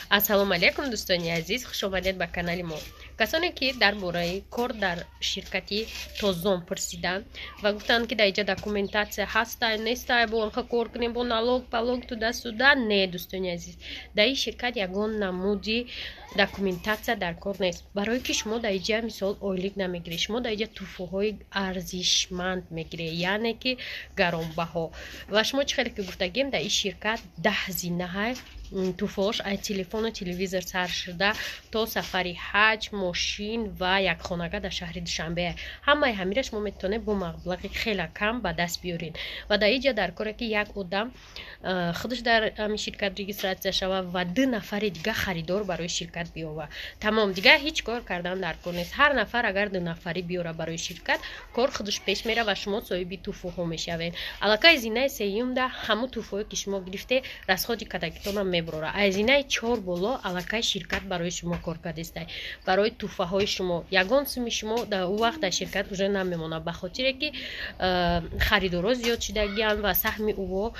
Ассалому алайкум, дӯстони азиз, хуш омадед ба канали мо. Касоне ки дар бораи кор дар ширкати Тозон пурсиданд ва гуфтанд, ки дар иҷа документация ҳастай, нестай, бо онҳо кор кунем, бо налог палог туда-сюда. Не, дӯстони азиз, дар ин ширкат ягон намуди документация дар кор нест, барое ки шумо дар иҷа мисол ойлик намегиред, шумо дар иҷа туҳфаҳои арзишманд мегиред, яъне ки гаронбаҳо. Ва шумо чӣ хеле ки гуфтагем, дар ин ширкат 10 зинаҳай туҳфаҳош, аз телефону телевизор сар шуда то сафари ҳаҷ, мошин ва якхонага дар шаҳри Душанбе. Ҳамаи ҳамира шумо метавонед бо маблағи хеле кам ба даст биёред. Ва дар иҷа дар коре ки як одам худаш дар ҳамин ширкат регистрация шава ва ду нафари дига харидор барои ширкат биёва. Тамом, дига ҳеҷ кор кардан дар кор нест. Ҳар нафар агар ду нафарӣ биёра барои ширкат, кор худаш пеш мера ва шумо соҳиби туҳфаҳо мешавед. Аллакай зинаи сеюмда ҳамун туҳфаҳое ки шумо гирифте, расходи кардагитонам мебурора. Аз зинаи чор боло аллакай ширкат барои шумо кор кардистай, барои туҳфаҳои шумо. Ягон суми шумо дар ӯ вақт дар ширкат уже намемонад, ба хотире ки харидоро зиёд шидагианд ва саҳми ӯво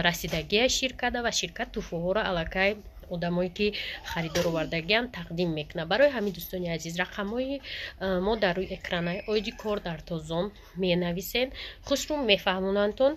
расидагия ширката, ва ширкат туҳфаҳоро аллакай одамое ки харидор овардагианд тақдим мекунад. Барои ҳамин, дӯстони азиз, рақамҳои мо дар рӯи экрана, оиди кор дар Тозон менависед, хушрӯ мефаҳмонандтон.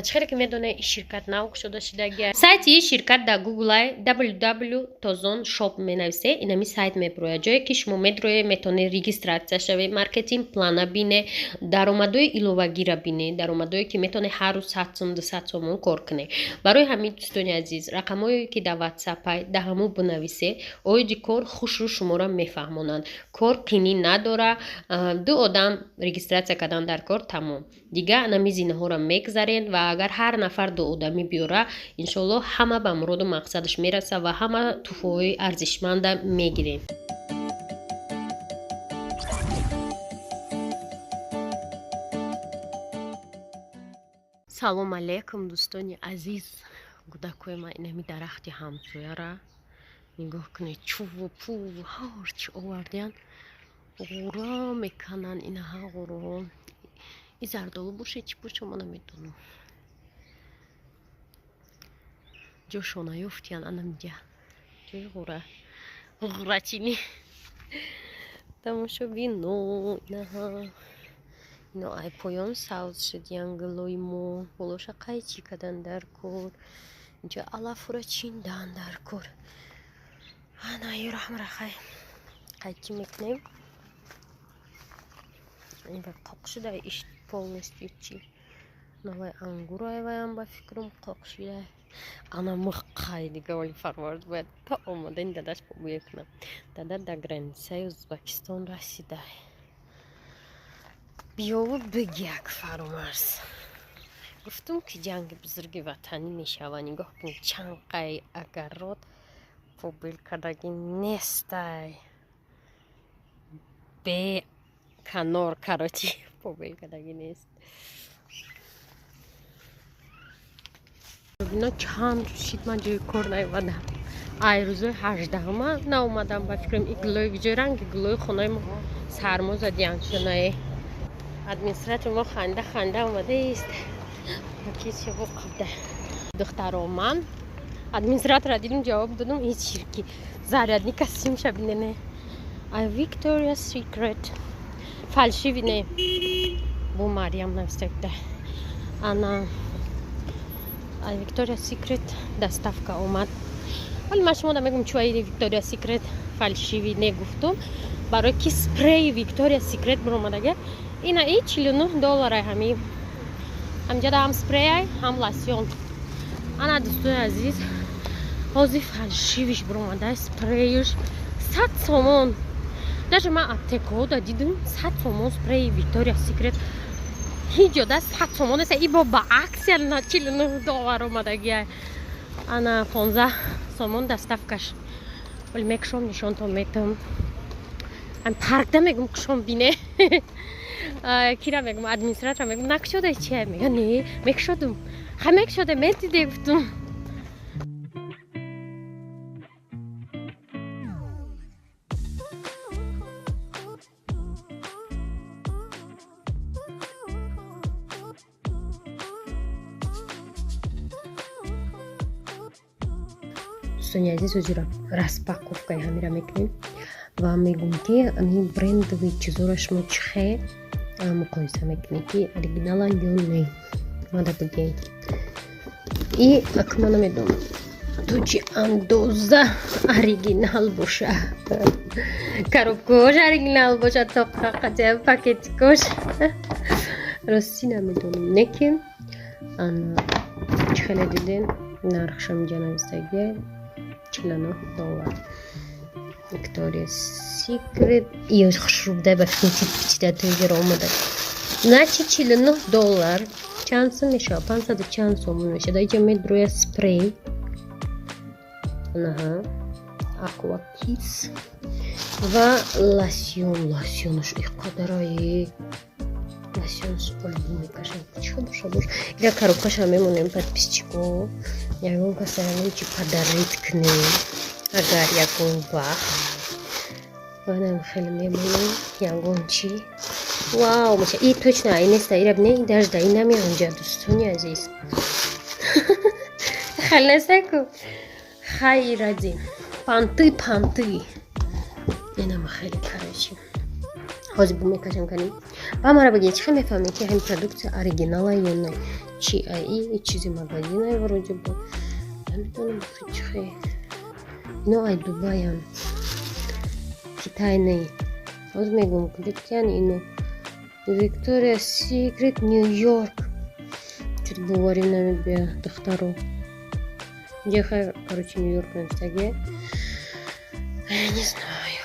Чӣ хеле ки медонед, ин ширкат нав кушода шудагия. Сайти ин ширкат дар гуглай www Tozon shop менависе, инами сайт мебирояд, ҷое ки шумо медроед, метавонед регистрация шавед, маркетинг плана бине, даромадҳои иловагиро бине, даромадҳое ки метавонед ҳар рӯз 100 сум, 200 сомон кор кунед. Барои ҳамин, дӯстони азиз, рақамҳое ки дар ватсапай, дар ҳамун бинависе, оиди кор хушрӯ шуморо мефаҳмонанд. Кор қинӣ надора, ду одам регистрация кардан дар кор, тамом. Дига анами зинаҳоро мегзаред ва агар ҳар нафар ду одамӣ биёра, иншоалло ҳама ба муроду мақсадаш мераса ва ҳама туҳфаҳои арзишманда мегирем. Салом алейкум, дӯстони азиз. Гудакои ман инами дарахти ҳамсояра нигоҳ кунед, чуву пуву ҳарчи овардиян, ғура мекананд. Инаҳа ғуро, и зардолу боше, чӣ боше, ма намедонам. Ҷошо наёфтиян, анамиҷа ҷои ғура ғурачинӣ тамошо бино. Инаҳа ино ай поён савз шудиян гулои мо, болоша қайчӣ кардан дар кор, инҷа алафура чиндан дар кор. Ана юраҳмара хай қайчӣ мекунем. Ин қоқ шуда иш полностью чи навай ангурай, ваям ба фикрам қоқ шуда. Ана миққай дига оли фарвард бояд то омадани дадаш побӯя кунам. Дада дар границаи Ӯзбекистон расидай, биёву бигяк фаромарз. Гуфтум ки ҷанги бузурги ватанӣ мешава. Нигоҳ кун, чанқай агарот побел кардагӣ нестай, бе канор, короче, побел кардагӣ нест. Бино, чанд рӯз шид ман ҷои кор наомадам. Ай рӯзои 18-ма наомадам ба фикрам. И гулои ҷои ранги гулои хонаи мо сармо задиян шунае. Администратор мо ханда ханда омадааст, пакетшаво қабда. Духтаро, ман администратора дидим, ҷавоб додум. Ҳеҷ ширки зарядника симша бинене, ай Victoria Secret фальшивый не, бу Мариям навистагида. Ана ай Victoria Secret доставка омад. Вале ман шумо да мегум, чӯ ай Victoria Secret фальшивый не гуфтум, барои ки спреи Victoria Secret биромадага. Ина и 49 долларай. Ҳами ҳамҷада ҳам спрейай, ҳам лосьон. Ана, дӯстони азиз, ҳозир фальшивиш биромада, спреюш 100 сомон. Даже ман аптекаҳо да дидум, 100 сомон спреи Victoria Secret. Ҳеҷ ҷода 100 сомон нест. И бо ба акция на 49 доллар омадагия. Ана 15 сомон доставкаш. Вале мекушом, нишонтон метам. Ам паркда мегум, кушом бине. Кира мегум, администратора мегум, накушода чи? Мега, не, мекушодум. Ха, мекушода, медиде, гуфтум. Дӯстони азиз, ҳозир распаковкаи ҳамира мекунем ва мегӯм, ки ами брендовый чизоро шумо чӣ хел муқоиса мекунед, ки оригинала ё не, мада бигӯед. И ака, ма намедонам, то чӣ андоза оригинал боша, коробкаош оригинал боша, то қақатия пакетикош, ростӣ намедонам. Лекин чӣ хеле диден, нархшам инҷа навистагия, 49 доллар. Виктория Секрет ё хушрӯбдай, ба фикри чида тоҷиро омада. Значит, 49 доллар чанд сум мешавад? 500 чанд сомон мешавад. Иҷа медроя спрей, анаҳа, Aqua Kiss ва лосьон. Лосьонаш иқадараи, лосьонаш олбу мекашад. Чӣ боша бош, ира коробкаша мемонем. Подписчико, ягон каса ягон чи подарить кунем, агар ягон вақт баъдам хеле мемонем ягон чи вау меша. И точно ай неста, ира бне, даже да и намеонҷа. Дӯстони азиз, хеле нестаку. Хайради панты, панты инам хеле. Короче, ҳозир бу мекашам канем ба мара бигӯед, чӣ хел мефаҳмед, ки ҳамин продукция оригинала ё не? Чи аи чизи магазинае вроде бы, намедонам чӣ хел. Ино ай Дубаян, Китай не. Ҳозир мегӯм, куҷо киян ино. Виктория Секрет, Нью Йорк. Чут боварӣ намебия, духтаро. Инҷа хай, короче, Нью Йорк навистагия. Я не знаю,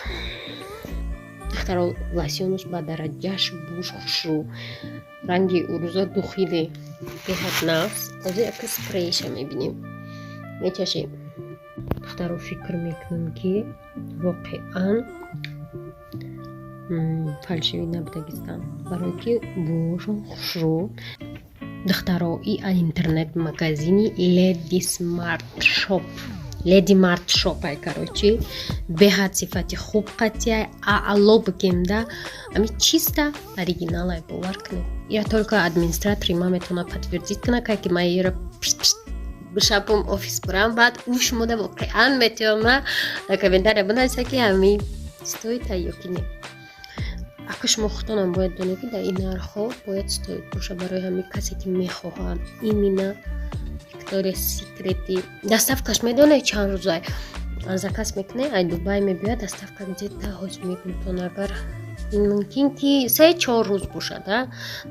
духтаро, лосьонаш ба дараҷаш буш хушрӯ, ранги уруза духиле, беҳад нафс. Ҳозир яка спрейша мебинем, мечашем. Духтаро, фикр мекунам, ки воқеан фальшивый набудагистанд, барое ки бӯшон хушрӯ. Духтаро, и интернет магазини Леди Смарт Шоп, Леди Март Шоп ай. Короче, беҳад сифати хуб қатияй, аъло бигемда, ами чиста оригиналай, бовар кунед. Я только администратори ма метавона подтвердить кунад, ки ма ира бишапум офис бурам, баъд ӯ шумода воқеан метавона дар комментария бинависа, ки ами стоит а ё ки не. Ака, шумо худтонам бояд донед, ки дар ин нархҳо бояд стоит боша. Барои ҳамин касе ки мехоҳад именно Виктория Секрети, доставкаш медонед чанд рӯзай? Заказ мекунед, ай Дубай мебиёяд, доставка где-то, ҳозир мегумтон, агар мумкин ки 3-4 рӯз бошад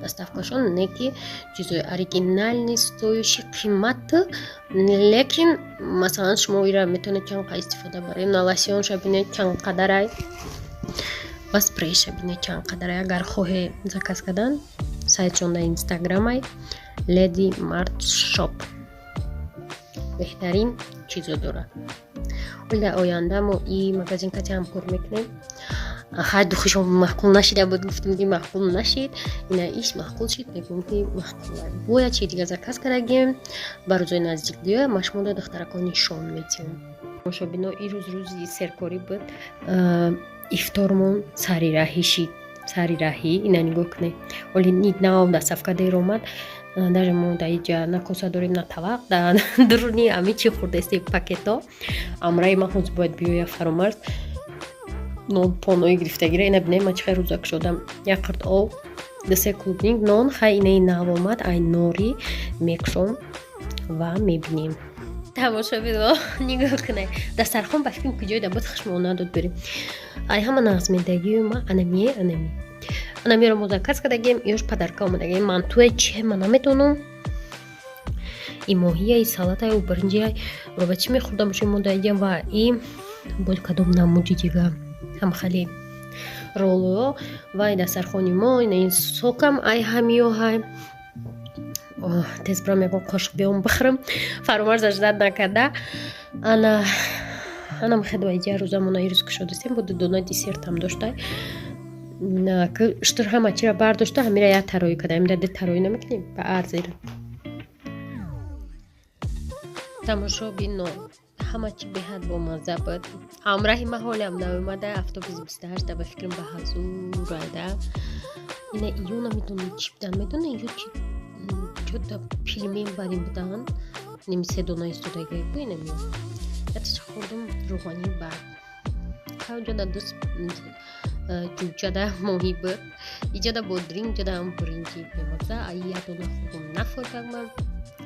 доставкашон. Не ки чизои оригинальный, стоящий қимат, лекин масалан шумо ира метавонед чанд қа истифода баред. На лосьонша бинед чанд қадарай ва спрейша бинед чанд қадарай. Агар хоҳе заказ кардан, сайтшон дар Инстаграмай, Леди Март Шоп, беҳтарин чизо дорад. Оли дар оянда мо и магазин кати ҳамкор мекунем. Хай, духишон маъқул нашида буд, гуфтем, ки маъқул нашид, ина иш маъқул шид, мегӯм, ки маъқул. Бояд чи дига заказ кардагем, ба рӯзои наздик биёя, ма шумода, духтаракон, нишон метиҳам. Тамошобино, ирӯз рӯзи серкорӣ буд, ифтормон сари раҳӣ шид, сари раҳӣ. Ина нигоҳ кунед, оли нав доставка дер омад. Даже мо дар иҷа на коса дорем, на тавақ, дар дуруни ами чӣ хӯрдастем, пакето. Амраи ман ҳозир бояд биёя, Фаромарз нон понои гирифтагира. Ина бинем, ман чӣ хел рӯза кушодам: як қирт об, дусе клубник, нон. Хай, инаи нав омад, ай нори мекушом ва мебинем. Тамошобино, нигоҳ кунед, дастархон ба фикрам куҷоида буд, хушмо надод берем. Ай ҳама нағзмедагию ма анамие, анами, анамиро мо заказ кардагем, ёш подарка омадагем. Мантуе че, ма намедонам, и моҳия, и салатае, биринҷия ва чӣ мехӯрдам бошем мо даидям. Ва и боз кадом намуди дига, ҳамхали ролло. Ва и дастархони мо, ин сокам ай ҳамиё. Ҳай, тез бирам, ягон қошиқ биём бихӯрам, Фаромарза ждать накарда. Ана анам хедва иҷа рӯзамона ирӯз кушодастем, буду дона десертам доштай. Штур ҳама чира бардошта, ҳамира як тароӣ кардам, даде тароӣ намекунем ба арзира. Тамошобино, ҳама чи беҳад бомазза буд. Ҳамраҳи ма ҳолиам наомада, автобуси 28-да ба фикрам ба ҳазурайда. Ина ё намедонам чӣ будан, медонам ё чи, чота пельмен барин будан, ними се дона истодагику. Инамиё Яташ хӯрдум, рӯғани бад. Ҳаҷода ду кӯчада моҳӣ буд, иҷода бодринг, иҷода биринҷи бемазза. Ай ятона хӯрдум, нафордагман.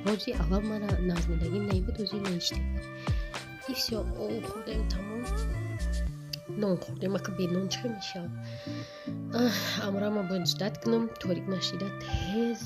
Ҳози аввал мара нағзмедагим наибуд, ҳози наиштем. И всё, об хӯрдем, тамом. Нон хӯрдем, ака бе нон чӣ мешавад? Амрама бояд ждать кунам, торик нашида тез.